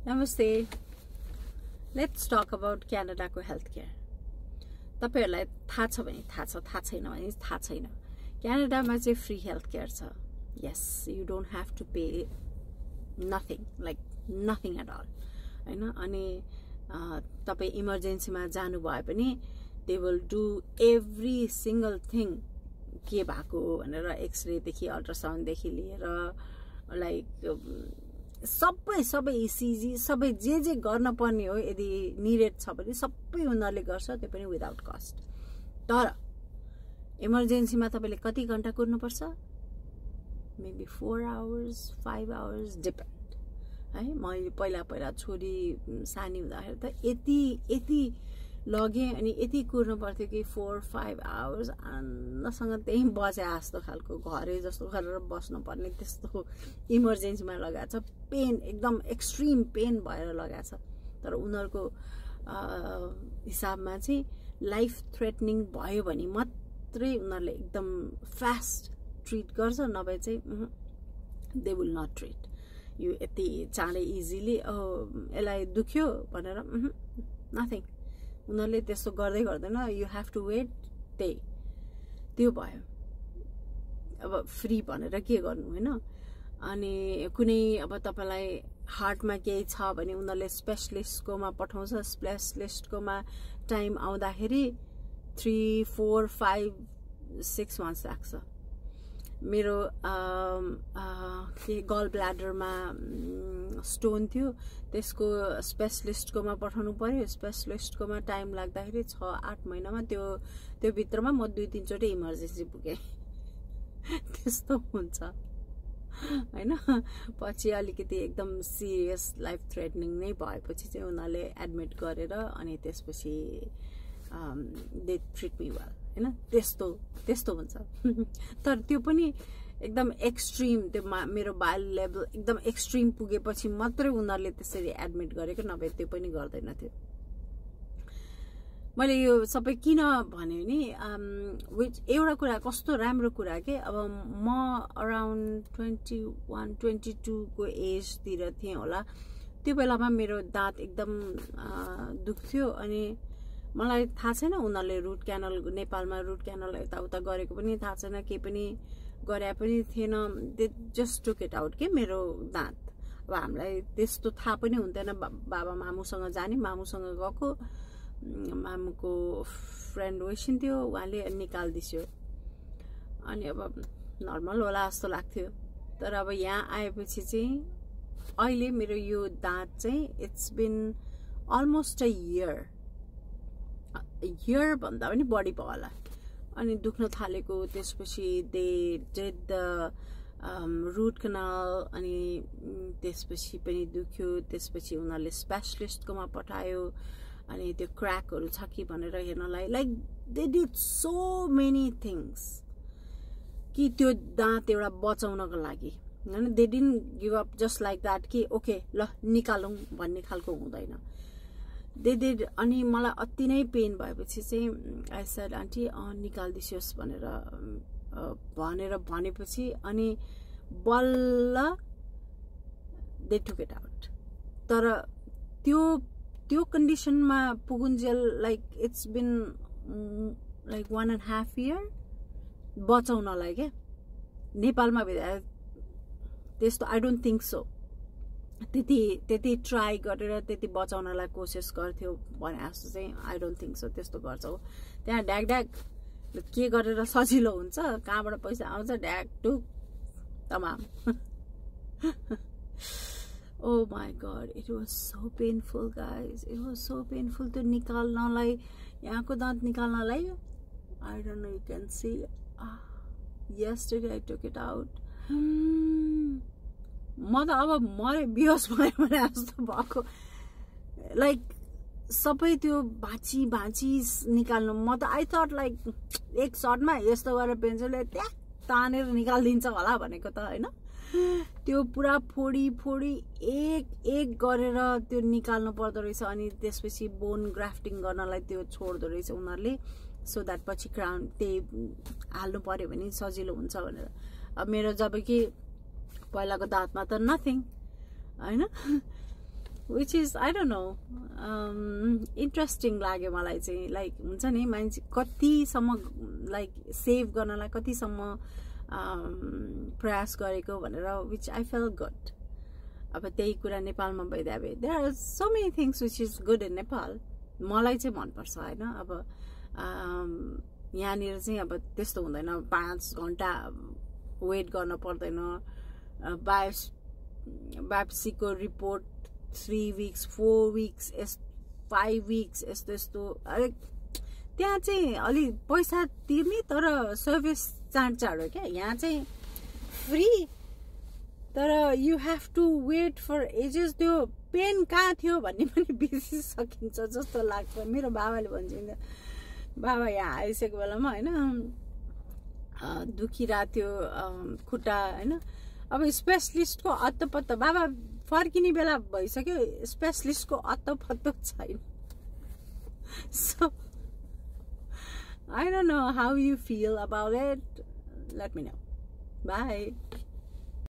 नमस्ते। Let's talk about क्यानाडाको health care. तपाईहरुलाई थाहा छ भने थाहा छ, थाहा छैन भने थाहा छैन। क्यानाडामा चाहिँ फ्री हेल्थ केयर छ। Yes, you don't have to pay nothing, like nothing at all हैन। अनि तपाई इमर्जेन्सीमा जानु भए पनि they will do every single thing के भएको भनेर, एक्सरे देखि अल्ट्रासाउन्ड देखि लिएर लाइक सबै इसिजी सबै जे गर्न पर्ने हो, यदि निडेड छ भने सबै उनीहरूले गर्छ, त्यो पनि विदाउट कस्ट। तर इमर्जेन्सीमा तपाईले कति घण्टा कुर्नुपर्छ? मेबी 4 आवर्स 5 आवर्स डिपेन्ड है। मैले पहिला छोरी सानी हुँदाखेरि त यति लगे अनि यति कुर्नु पर्थ्यो कि 4-5 आवर्स आनन्दसँग त्यही बजे जस्तो खालको, घरे जस्तो गरेर बस्नु पर्ने त्यस्तो इमर्जेन्सीमा लगाएको छ। पेन एकदम एक्सट्रिम पेन भएर लगाएको छ। तर उनीहरूको हिसाबमा चाहिँ लाइफ थ्रेटनिङ भयो भने मात्रै उनीहरूले एकदम फास्ट ट्रिट गर्छ, नभए चाहिँ दे विल नट ट्रिट यो यति चाँडै इजिली यसलाई दुख्यो भनेर नथिङ। उनीहरूले त्यस्तो गर्दैन। यु हेभ टु वेट, त्यो भयो। अब फ्री भनेर के गर्नु हैन। अनि कुनै अब तपाईलाई हार्टमा केही छ भने उनीहरूले स्पेशलिस्टकोमा पठाउँछ। स्पेशलिस्टकोमा टाइम आउँदाखेरि 3, 4, 5, 6 मन्थ्स लाग्छ। मेरो गल ब्ल्याडरमा स्टोन थियो, त्यसको स्पेशलिस्टकोमा पठाउनु पर्यो। स्पेशलिस्टकोमा टाइम लाग्दाखेरि 6-8 महिनामा त्यो भित्रमा म 2-3 चोटि इमर्जेन्सी पुगेँ। त्यस्तो हुन्छ हैन। पछि अलिकति एकदम सिरियस लाइफ थ्रेटनिङ नै भएपछि चाहिँ उनीहरूले एडमिट गरेर अनि त्यसपछि दे ट्रिट मी वेल हैन। त्यस्तो हुन्छ। तर त्यो पनि एकदम एक्सट्रिम, त्यो मेरो बाइल लेभल एकदम एक्सट्रिम पुगेपछि मात्रै उनीहरूले त्यसरी एडमिट गरेको, नभए त्यो पनि गर्दैन थियो। मैले यो सबै किन भने नि एउटा कुरा कस्तो राम्रो कुरा के, अब म अराउन्ड 21-22 को एजतिर थिएँ होला। त्यो बेलामा मेरो दाँत एकदम दुख्थ्यो। अनि मलाई थाहा छैन उनीहरूले रुट क्यानल, नेपालमा रुट क्यानल यताउता गरेको पनि थाहा छैन, के पनि गरे पनि थिएन। They just took it out के मेरो दाँत। अब हामीलाई त्यस्तो थाहा पनि हुन्थेन। बाबा मामुसँग जाने, मामुसँग गएको, मामुको फ्रेन्ड वेसिन थियो, उहाँले निकालिदियो। अनि अब नर्मल होला जस्तो लाग्थ्यो। तर अब यहाँ आएपछि चाहिँ अहिले मेरो यो दाँत चाहिँ it's been almost a year भन्दा पनि बढी भयो होला। अनि दुख्न थालेको। त्यसपछि they did the root canal, अनि त्यसपछि पनि दुख्यो। त्यसपछि उनीहरूले स्पेशलिस्टकोमा पठायो। अनि त्यो क्र्याकहरू छ कि भनेर हेर्नलाई, like they did so many things कि त्यो दाँत एउटा बचाउनको लागि हैन। They didn't give up just like that कि ओके ल निकालौँ भन्ने खालको हुँदैन। They did. अनि मलाई अति नै पेन भएपछि चाहिँ आई सेड आन्टी निकालिदियोस् भनेपछि अनि बल्ल दे टुक इट आउट। तर त्यो कन्डिसनमा पुगुन्जेल like it's been like 1.5 year बचाउनलाई क्या। नेपालमा त्यस्तो आई डोन्ट थिङ्क सो। त्यति ट्राई गरेर त्यति बचाउनलाई कोसिस गर्थ्यो भने जस्तो चाहिँ आई डोन्ट थिङ्क सो त्यस्तो गर्छ हो। त्यहाँ ढ्याक के गरेर सजिलो हुन्छ, कहाँबाट पैसा आउँछ, ढ्याक टुक तमाम। Oh my God, it was so painful guys, it was so painful to निकाल्नलाई, यहाँको दाँत निकाल्नलाई। I don't know, you can see yesterday I took it out. म त अब मरे बिहोस भयो भने जस्तो भएको, लाइक सबै त्यो भाँची निकाल्नु। म त आई थट लाइक एक सर्टमा यस्तो गरेर पेन्सिलले त्यहाँ तानेर निकालिदिन्छ होला भनेको त हैन। त्यो पुरा फोडी एक गरेर त्यो निकाल्नु पर्दो रहेछ। अनि त्यसपछि बोन ग्राफ्टिङ गर्नलाई त्यो छोड्दो रहेछ उनीहरूले, सो द्याट पछि क्राउन त्यही हाल्नु पर्यो भने सजिलो हुन्छ भनेर। अब मेरो जब कि पहिलाको दाँतमा त नथिङ हैन। which is I don't know interesting लाग्यो मलाई चाहिँ लाइक हुन्छ नि मान्छे कतिसम्म लाइक सेभ गर्नलाई कतिसम्म प्रयास गरेको भनेर which I felt good. अब त्यही कुरा नेपालमा भइदिए there are so many things which is good in Nepal. मलाई चाहिँ मनपर्छ होइन. अब यहाँनिर चाहिँ अब त्यस्तो हुँदैन 5 घण्टा वेट गर्न पर्दैन. बायोप्सीको रिपोर्ट 3 weeks 4 weeks 5 weeks यस्तो त्यहाँ चाहिँ अलि पैसा तिर्ने तर सर्भिस चाँडो क्या. यहाँ चाहिँ फ्री तर you have to wait for ages. त्यो पेन कहाँ थियो भन्ने पनि बिर्सिसकिन्छ जस्तो लाग्छ. मेरो बाबाले भन्छ बाबा यहाँ आइसकेको बेलामा होइन दुखिरहेको थियो खुट्टा होइन. अब स्पेसलिस्टको अत्तोपत्तो बाबा फर्किने बेला भइसक्यो स्पेसलिस्टको अत्तोपत्तो छैन. So I don't know how you feel about it. Let me know. Bye.